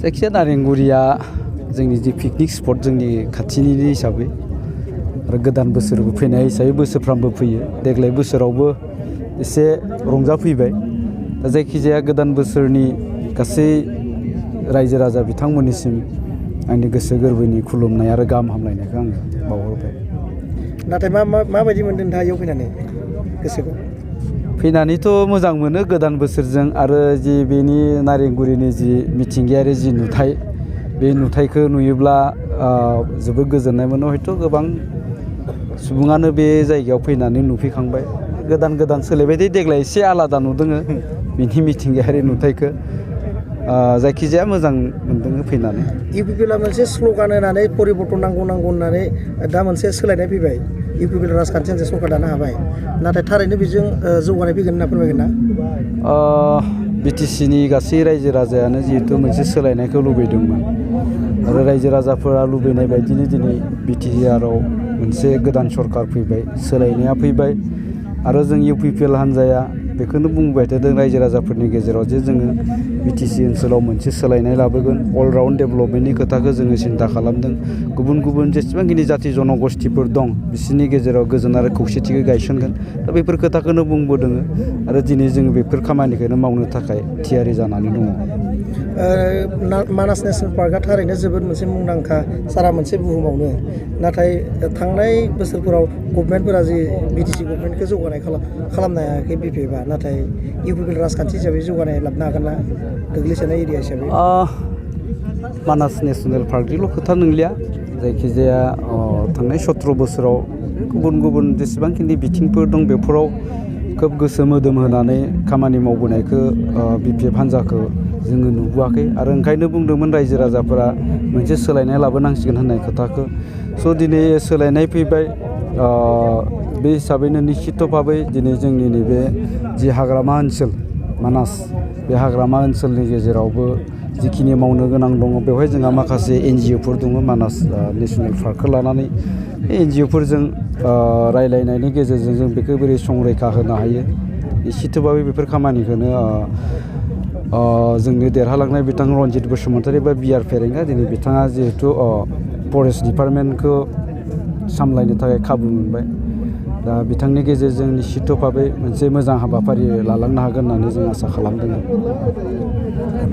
जायखिजाया नारेंगुरिया जोंनि जि picnic spot जोंनि खाथिनि हिसाबै आरो गोदान बोसोरबो फैनाय हिसाबै बोसोरफ्रामबो फैयो देग्लाय बोसोरावबो एसे रंजाफैबाय दा जायखिजाया गोदान बोसोरनि गासै रायजो राजा बिथांमोननिसिम आंनि गोसो गोरबोनि खुलुमनाय आरो गाहाम हामलायनायखौ आङो बावहरबाय। नाथाय माबायदि मोनदों नोंथाङा इयाव फैनानै गोसोखौ? फैनानैथ' मोजां मोनो गोदान बोसोरजों आरो जि बेनि नारेंगुरिनि जि मिथिंगायारि जि नुथाय बे नुथायखौ नुयोब्ला जोबोद गोजोननाय मोनो। हयथ' गोबां सुबुङानो बे जायगायाव फैनानै नुफैखांबाय। गोदान सोलायबाय देग्लाय एसे आलादा नुदों बिनि मिथिंगायारि नुथायखौ। जायखिजाया मोजां मोनदों फैनानै। इउपिपिएलआ मोनसे स्ल'गान होनानै परिबर्तन नांगौ होननानै दा मोनसे सोलायनाय फैबाय। इउपिपिएल राजखान्थिजों मोनसे सरकार दानो हाबाय, नाथाय थारैनो बेजों जौगानाय फैगोन होनना फोरमायगोन ना? बिटिसिनि गासै रायजो राजायानो जिहेतु मोनसे सोलायनायखौ लुबैदोंमोन आरो रायजो राजाफोरा लुबैनाय बायदिनो दिनै बिटिआरआव मोनसे गोदान सरकार फैबाय, सोलायनाया फैबाय आरो जों इउपिपिएल हान्जाया बेखौनो बुंबाय थादों रायजो राजाफोरनि गेजेराव जे जोङो बिटिसि ओनसोलाव मोनसे सोलायनाय लाबोगोन। अलराउन्ड डेभेलपमेन्टनि खोथाखौ जोङो सिन्था खालामदों। गुबुन जेसेबांखिनि जाथि जनगोष्ठीफोर दं बिसोरनि गेजेराव गोजोन आरो खौसेथिखौ गायसनगोन। दा बेफोर खोथाखौनो बुंबोदों आरो दिनै जोङो बेफोर खामानिखौनो मावनो थाखाय थियारि जानानै दङ। मानास नेसनेल पार्कआ थारैनो जोबोद मोनसे मुंदांखा सारा मोनसे बुहुमावनो, नाथाय थांनाय बोसोरफोराव गभर्नमेन्टफोरा जि बिटिसि गभर्नमेन्टखौ जौगानाय खालामनो हायाखै बिपिएफआ, नाथाय इउपिपिएल राजखान्थि हिसाबै जौगानाय लाबोनो हागोन ना गोग्लैसोनाय एरिया हिसाबै? मानास नेसनेल पार्कनिल' खोथा नंलिया, जायखिजाया थांनाय 17 बोसोराव गुबुन जेसेबांखिनि बिथिंफोर दं बेफोराव खोब गोसो मोदोम होनानै खामानि मावबोनायखौ बिपिएफ हान्जाखौ जोङो नुबोआखै आरो ओंखायनो बुंदोंमोन रायजो राजाफोरा मोनसे सोलायनाय लाबोनांसिगोन होननाय खोथाखौ। स' दिनै सोलायनाय फैबाय। बे हिसाबैनो निश्चित भाबै दिनै जोंनि नैबे जि हाग्रामा ओनसोल मानास, बे हाग्रामा ओनसोलनि गेजेरावबो जिखिनि मावनो गोनां दङ बेवहाय जोंहा माखासे एनजिअफोर दङ मानास नेसनेल पार्कखौ लानानै। बे एनजिअफोरजों रायलायनायनि गेजेरजों जों बेखौ बोरै संरैखा होनो हायो निश्चित भाबै बेफोर खामानिखौनो जोंनि देरहालांनाय बिथां रनजित बसुमतारी बा बिआर फेरेंगा दिनै बिथाङा जिहेथु फरेस्ट डिपार्टमेन्टखौ सामलायनो थाखाय खाबु मोनबाय। दा बिथांनि गेजेरजों निश्चित भाबै मोनसे मोजां हाबाफारि लालांनो हागोन होननानै जों आसा खालामदों।